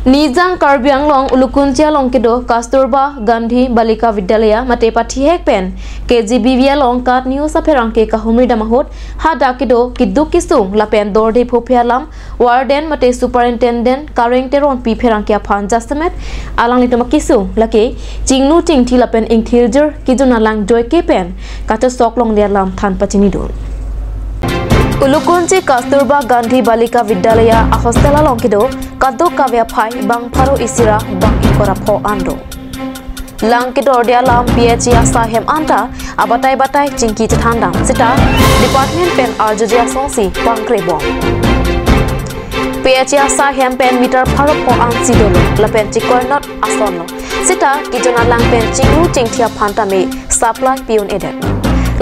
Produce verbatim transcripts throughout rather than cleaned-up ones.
Nijang Karbi Anglong Ulukunchi along kedo Kasturba Gandhi Balika Vidyalaya mate pathihek pen K G B V along KAT News apherangke kahumri dam ahut hadak kedo keduk kesung lapen dorde phophe alam warden mate superintendent Kareng Teronpi pherangke aphan jasemet alanglitum akesung lake chingnu chingthi lapen ingthirjir kejun alang joike pen kachesok longle alam than pachinidun. Ulukunchi Kasturba Gandhi Balika Vidyalaya a hostel along kedo kaduk kave aphai bang pharo isi ra bang ingkoi ra pho an do. Lang kedorde alam P H E asai hem anta abatai batai chingki chethan dam seta department pen arjuji asonsi pangkre bom. P H E asai hem pen meter pharo pho an si dolo lapen chikoi not ason lo. Seta kejun alang pen chingnu chingthi aphan tame supply pi-un-edet.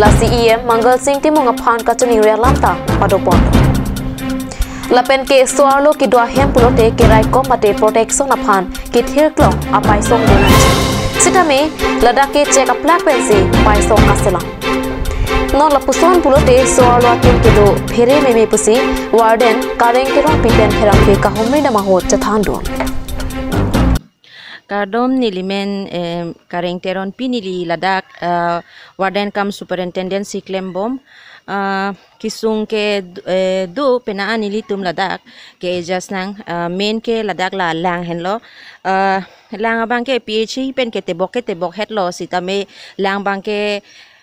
Lasi E M Mangal Sing Timung aphan kachiningri alam ta padopon. Lapen ke so-arlo kedo ahem pulote keraikom mate protection aphan kethir klong apaisong dun. Sitame ladak ke chek aplak pensi paisong aselam. Non lapuson pulote so-arlo atum kedo phere meme pusi warden Kareng Teronpi pen pherangke kahumri dam ahut chethan dun. Kardom, neli men, eh, Kareng Teronpi, neli ladak, eh, warden cum superintendent si klembom. Eh, kesung ke, eh, do pena an nelitum ladak ke adjust nang, eh, main ke ladak la lang henlo. Eh, lang abang ke P H E pen ke tebok ke tebok hetlo sitame lang abang ke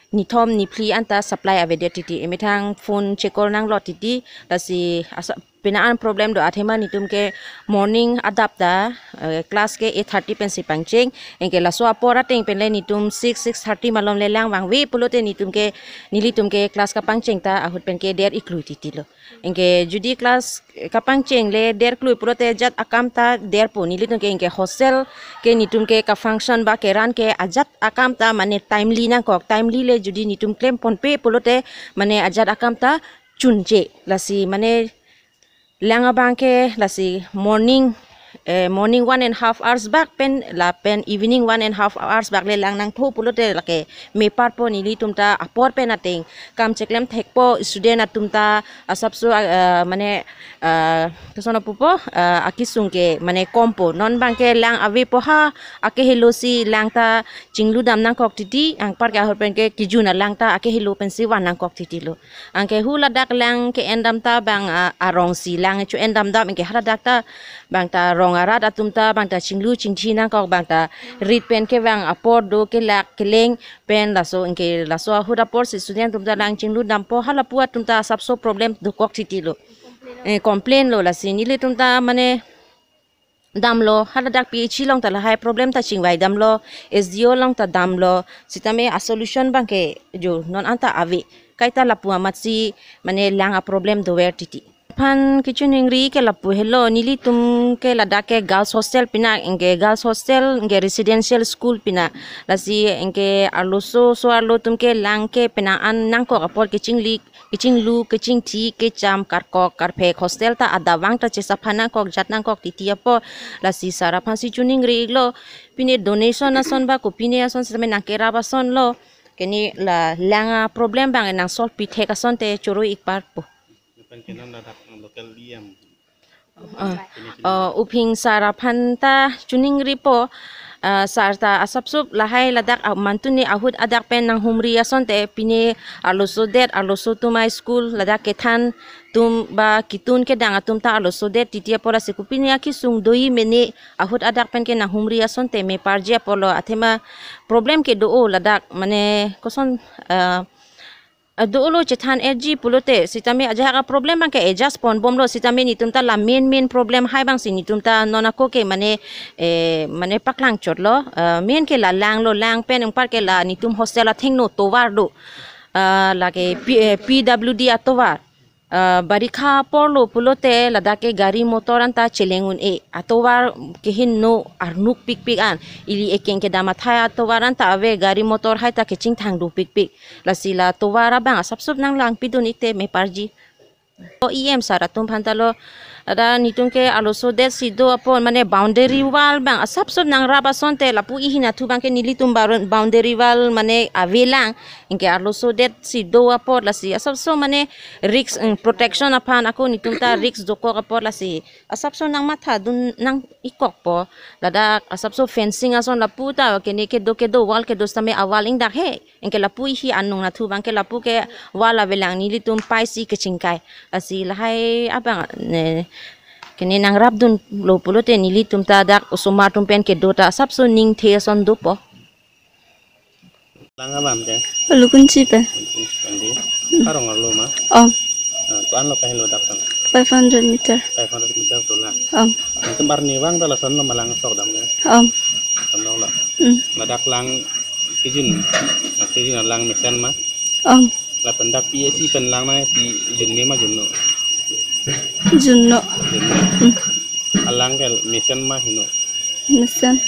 nithom niphli anta supply avedet titi. Emethang phone chekor nanglo titi. Lasi asa pena an problem do athema netum ke morning adap ta, eh, class ke eight thirty pensi pangcheng. Anke laso apor ateng pen le netum six, six thirty malom le lang vangve pulote netum ke, nelitum ke class kapangcheng ta ahut pen ke der iklui titi lo. Anke jodi class kapangcheng le der klui pulote ajat akam ta derpo, nelitum ke anke hostel ke netum ke ka function ba keran ke ajat akam ta mane timely nangkok, timely le jodi netum klemponpe pulote mane ajat akam ta chunche. Lasi mane lang abang ke lasi morning, eh, morning one and half hours bak pen lapen evening one and half hours bak le lang nangthu pulote lake mepar po, nelitum ta apor pen ateng kam cheklem thekpo, student atum ta asapso, eh, mane, eh, kesono pupo, eh, akesung ke mane kompo. Non abang ke lang avepo ha, akehelo si lang ta chinglu dam nangkok titi, anpar ke ahut pen ke kejun alang ta akehelo pensi van nangkok titi lo. Anke hu ladak lang ke-en dam ta bang, ah, arong si lang chu-en dam dam, anke haladak ta bang ta rong arat atum ta bang ta chinglu chingthi nangkok, bang ta rit pen kevang apor do, kelak keleng pen laso, anke laso ahut apor si student atum ta lang chinglu dampo, halapu atum ta asapso problem dokok titi lo. Eh, complain lo, lasi nelitum ta mane damlo, haladak P H E along ta lahai problem ta chingvai damlo, S D O along ta damlo, sitame a solution abang ke jo non anta ave. Kaita lapu amat si mane lang a problem dover titi. Aphan kachiningri ke lapu helo, nelitum ke ladak ke girls hostel pina, anke girls hostel, anke residential school pina. Lasi anke arloso so-arlo atum ke lang ke pena an nangkok apor kechingli, kechinglu, kechingthi, kecham, karkok karphek, hostel ta adap vang ta chesaphan nangkok, jat nangkok titi apor. Lasi sar aphan si chiningri iklo, pine donation ason ba kopine ason sitame nangkerap ason lo. Kene la lang a problem abang nang solve pithek asonte choro ik parpo. Pen ke non ladak local E M. Ah, ah, uphing sar aphan ta chiningripo, ah, sar ta asapsup lahai ladak, ah, mantuni ahut adak pen nanghumri asonte pine arloso det, arloso atum a school ladak kethan atum ba ketun kedang atum ta arloso det titi apor, lasi kopine akesung doji mene ahut adak pen ke nanghumri asonte meparji apor lo, athema problem ke do-o ladak, mane koson, ah, ah, do-o lo chethan erji pulote, sitame ajahak a problem abang ke adjust ponbomlo, sitame netum ta la main main problem hai abang si netum ta non ako ke mane, eh, mane paklang chotlo, eh, main ke la lang lo, lang pen anpar ke la netum hostel athengno tovar do, ah, lake P-, eh, P W D atovar. Ah, barikha apor lo pulote ladak ke gari motor anta cheleng un-e, atovar kehin no arnuk pikpik an, ili ekeng kedam athai atovar anta ave, gari motor hai ta kechingthang dopikpik. Lasi la tovar abang asapsup nanglangpidun ikte meparji. O E M sar atum aphan ta lo, Ladak netum ke arloso det si do apot mane boundary wall abang asapso nangrap asonte lapu ihin athu abang ke nelitum barun boundary wall mane avelang. Anke arloso det si do apot lasi asapso mane risk, mm, protection aphan ako netum ta risk dokok apot lasi asapso nangmathadun nang-ikkokpo. Ladak asapso fencing ason lapu ta kene kedo kedo wall kedo sitame a-wall ingdak he. Anke lapu ihi anung nathu abang ke lapu ke wall avelang, nelitum paisi kechingkai. Lasi lahai abang ne kene nangrapdunlo pulote nelitum ta dak osomar atum pen kedo ta asapso ningthe ason dopo. Lang abang ke? Ulukunchi pen. Ulukunchi pen di. Hmm. Arong arlo ma? Om. Ah, ko-anlo kahelo dak pen? Five hundred meter. Five hundred meter dolang. Om. Netum arni abang ta lasonlo ma lang sok dam ke? Om. Lasonlo. Hmm. Ladak lang kejun. Ah, kejun lang mesen ma? Om. Lapen dak P S C pen lang nangpi junme ma junno? Junno. Junno. Hmm. Alang ke mesen ma heno? Mesen.